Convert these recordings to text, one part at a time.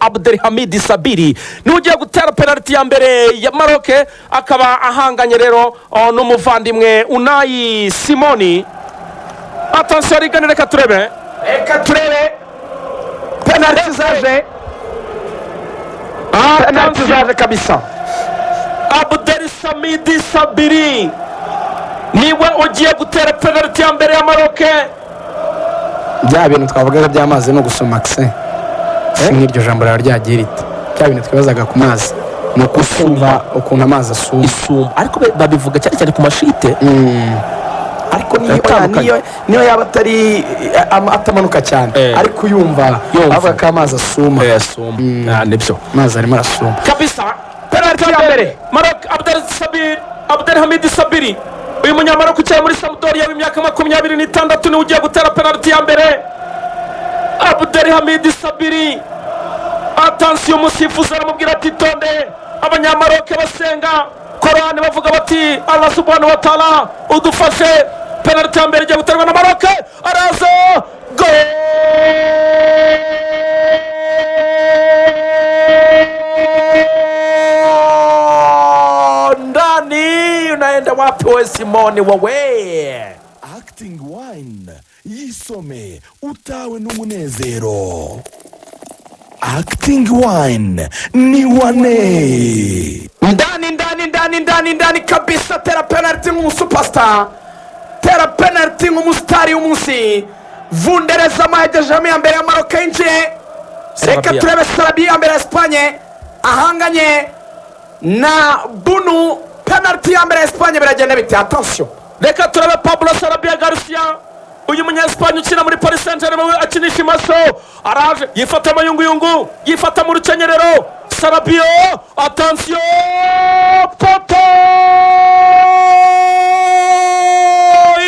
Abdelhamid Sabiri niwe ugiye gutera penaliti ya mbere ya Maroke, akaba ahanganye rero n'umuvandimwe Unayi Simoni. Attention rigane, reka turebe. Reka turebe penaliti zaje, penaliti zaje kabisa. Abdelhamid Sabiri niwe ugiye gutera penaliti ya mbere ya Maroke. Bya bintu twavugaga by'amazi no gusoma kise si nk'iryo jambo ryawe ryagiye rite? Bya bintu twibazaga ku mazi ni ukumva ukuntu amazi asuma. Isumba, ariko babivuga cyane cyane ku mashite. Ariko niyo Atandukanye. niyo yaba atari atamanuka cyane, ariko uyumva Yumva. avuga ko amazi asuma. Asuma. Ah, nibyo. Amazi arimo arasuma. Kabisa, penaliti ya mbere Maroc, Abdel Sabir, Abdelhamid Sabiri, uyu munyamaroc ukina muri Sampdoria w'imyaka 26 niwe ugiye gutera penaliti ya mbere. Abdelhamid Sabiri, attention, umusifuzi aramubwira ati tonde. Abanyamaroke basenga Korani bavuga bati "Allah subhanahu wa taala udufashe". Penaliti ya mbere igiye guterwa na Maroke, araza, goal! Ndani! Unaenda wapi we Simoni wowe? Acting Wine, yisome utawe n'umunezero. Acting Wine ni wane. Ndani, ndani, ndani, ndani, ndani kabisa! Tera penaliti nk'umusuperstar, tera penaliti nk'umusitari w'umunsi. Vundereza amahegejemo ya mbere ya Maroc yinjiye. Reka Sarabia. turebe Sarabia ya mbere ya Esipanye ahanganye na Bunu. Penaliti ya mbere ya Esipanye, biragenda bite? Attention. Reka turebe Pablo Sarabia Garcia, uyu munyesipanye ukina muri Paris Saint Germain, akinisha imoso, araje yifata amayunguyungu, yifata mu rukenyerero. Sarabia, attention, poteau!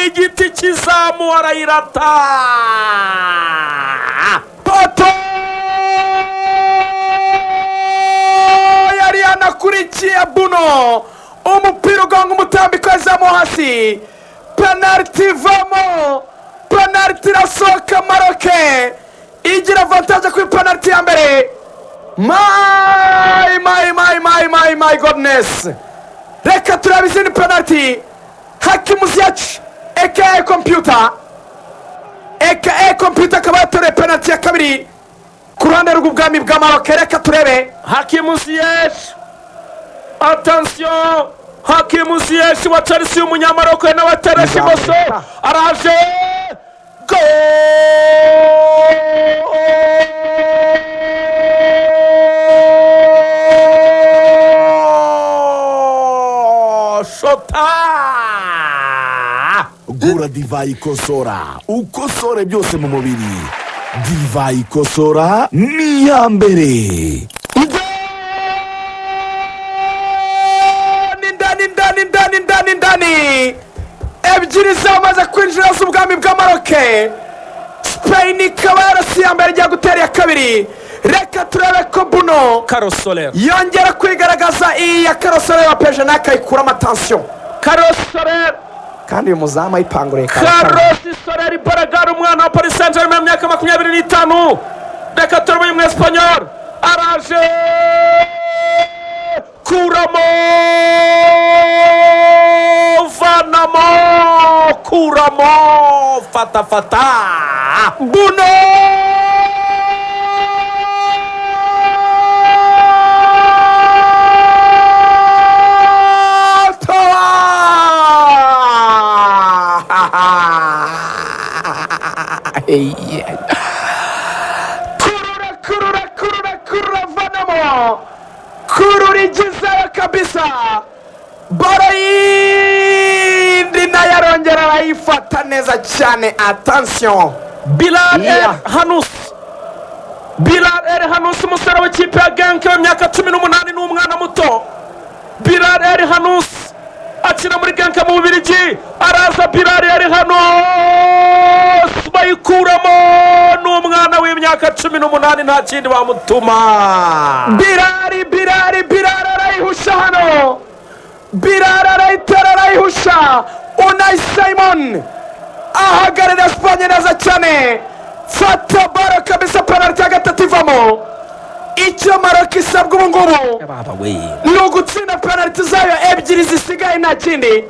Igiti kizamu, arayirata. Poteau! Yari yanakurikiye Buno, umupira ugonga umutambiko wazamo hasi, penaliti ivamo, penaliti irasohoka. Maroke igira avantage kuri penaliti ya mbere. My, my, my, my, my, my goodness! Reka turebe izindi penaliti. Hakim Ziyech aka Computer, aka Computer, akaba yatoreye penaliti ya kabiri ku ruhande rw'ubwami bwa Maroke. Reka turebe. Hakim Ziyech, attention, Hakim Ziyech wa Chelsea, umunyamaroko nawe ateresha imoso, araje, goal! Shota! Gura divayi ikosora, ukosore byose mu mubiri. Divayi ikosora ni iya mbere. Ndani, ndani, ndani, ndani, ndani, ndani! Ebyiri zamaze kwinjira z'ubwami bwa Maroke. Spain ikaba yarasi iya mbere, igiye gutera iya kabiri. Reka turebe ko Buno Carlos Soler yongera kwigaragaza. Iyi ya Carlos Soler wa peje nawe akayikuramo. Attention. Carlos Soler. Kandi uyu muzamu ayipanguriye. Carlos Soler Baragara, umwana wa Paris Saint Germain, myaka 25. Reka turebe uyu mwesipanyol, araje, kuramo, vanamo, kuramo, fata, fata! Buno! Toa! Kurura, kurura, kurura, kurura, vanamo, kurura, igezeyo kabisa. Baro yindi nayo arongera arayifata neza cyane. Attention. Bilal El Yeah. Khannouss, Bilal El Khannouss, umusore w'ikipe ya Genk w'imyaka 18, ni umwana muto. Bilal El Khannouss akina muri Genk mu Bubirigi. Araza Bilal El Khannouss, bayikuramo. Ni umwana w'imyaka 18, nta kindi bamutuma. Birari, Birari, Birari arayihusha hano. Birari arayitera, arayihusha. Unayi Simon ahagarara Esipanye neza cyane, fata baro kabisa. Penaliti ya gatatu ivamo. Icyo Maroc isabwa ubu ngubu ni ugutsinda penaliti zayo ebyiri zisigaye, nta kindi,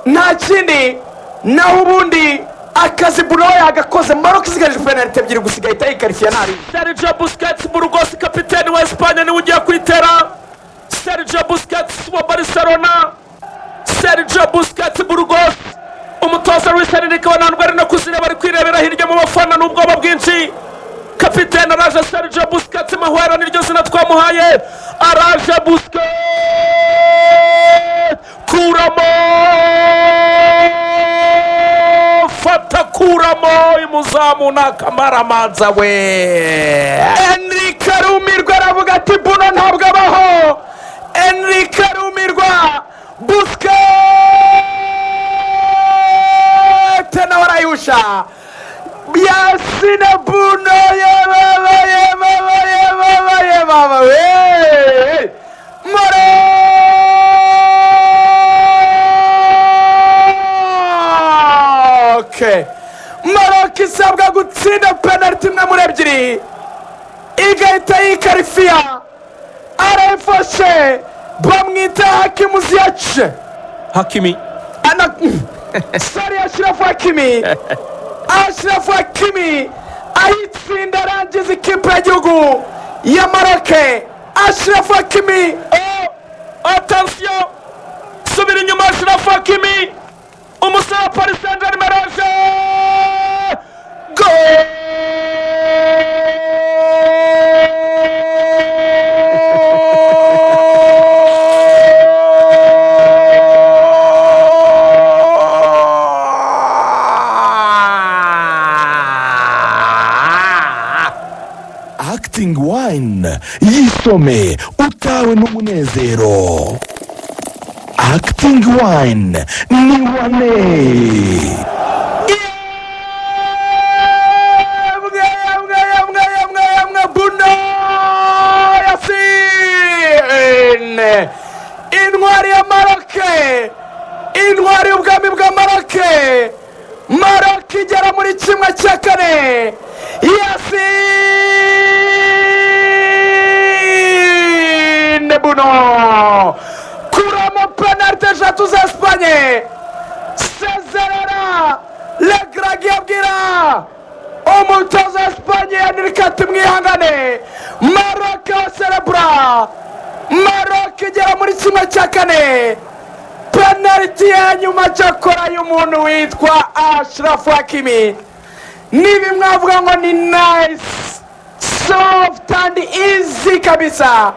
nta kindi. Naho ubundi akazi Bruno yagakoze. Maroc isigaje penaliti ebyiri gusa, igahita yikarifiya ntari. Sergio Busquets Burgos, kapiteni wa Esipanye, niwe ugiye kuyitera. Sergio Busquets wa Barcelona, Sergio Busquets Burgos. Umutoza Luis Enrique ntabwo ari no kuzireba, ari kwirebera hirya mu bafana n'ubwoba bwinshi. Kapiteni araje, Sergio Busquets Mahwera niryo zina twamuhaye. Araje Busquets, kuramo, fata, kuramo imuzamu, ni akamaramanza we. Enrique arumirwa, aravuga ati: "Buno ntabwo abaho." Enrique arumirwa. Busquets nawe arayusha. Yasine Buno, yebaba yebaba yebaba yebaba we! Maroc, Maroc isabwa gutsinda penaliti imwe muri ebyiri, igahita yikarifiya. Arayifashe, bamwita Hakimu Ziyech. Hakimi. Ana sorry, Achraf Hakimi. Achraf Hakimi ayitsinda, arangiza ikipe y'igihugu ya Maroc. Achraf Hakimi. Oh, attention, subira inyuma. Achraf Hakimi, umusore wa Paris Saint Germain, araje. Goal! Acting Wine, yisome utawe n'umunezero. Acting Wine ni wane. Yemwe yemwe yemwe yemwe yemwe! Buno Yasine, intwari ya Maroc, intwari y'ubwami bwa Maroc. Maroc igera muri 1/4. Yasine Buno kuramo penaliti eshatu za Esipanye, sezerera Regragui, abwira umutoza wa Esipanye Enrique ati: "Mwihangane." Maroc serebura, Maroc igera muri 1/4. Penaliti ya nyuma cyakora y'umuntu witwa Achraf Hakimi, niba mwavuga ngo ni nice, soft and easy kabisa,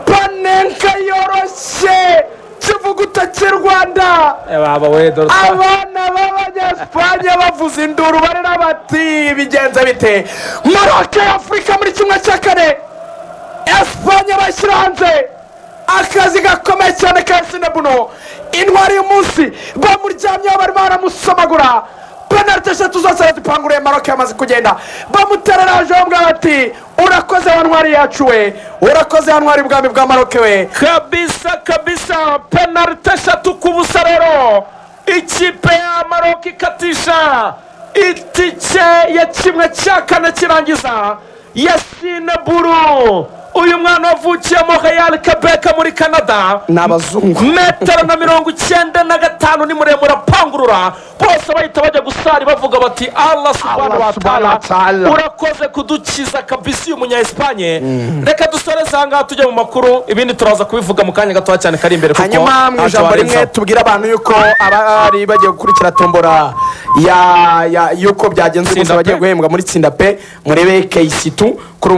panenka yoroshye, kivuguta cy'u Rwanda. Baba we, dore. Abana b'Abanyesipanye bavuza induru, barera bati: "Bigenze bite?" Maroc ya Afurika muri 1/4, Esipanye bashyira hanze. Akazi gakomeye cyane ka Yasine Buno, intwari y'umunsi. Bamuryamyeho, barimo baramusomagura. Penaliti eshatu zose arazipanguriye. Maroc yamaze kugenda, bamuterera hejuru, bamubwira bati: "Urakoze wa ntwari yacu we, urakoze wa ntwari bwami bwa Maroc we." Kabisa kabisa, penaliti eshatu ku busa. Rero ikipe ya Maroc ikatisha itike ya 1/4 kirangiza. Yasine Buru, uyu mwana wavukiye Montreal, Quebec, muri Canada. Ni abazungu. Metero na 95, ni muremure, apangurura bose, bahita bajya gusari bavuga bati: "Allah subhanahu Allah wa subhanahu wa ta'ala, ta'ala. urakoze kudukiza kabisa." Uyu munya Esipanye. Reka dusoreze aha ngaha, tujye mu makuru, ibindi turaza kubivuga mu kanya gatoya cyane kari imbere, kuko Hanyuma mu ntacyo ijambo rimwe warenzaho. tubwire abantu yuko abari bagiye gukurikira tombora ya yuko byagenze Tsinda gusa bagiye pe. guhembwa muri Tsinda Pe, murebe keyisitu kuri.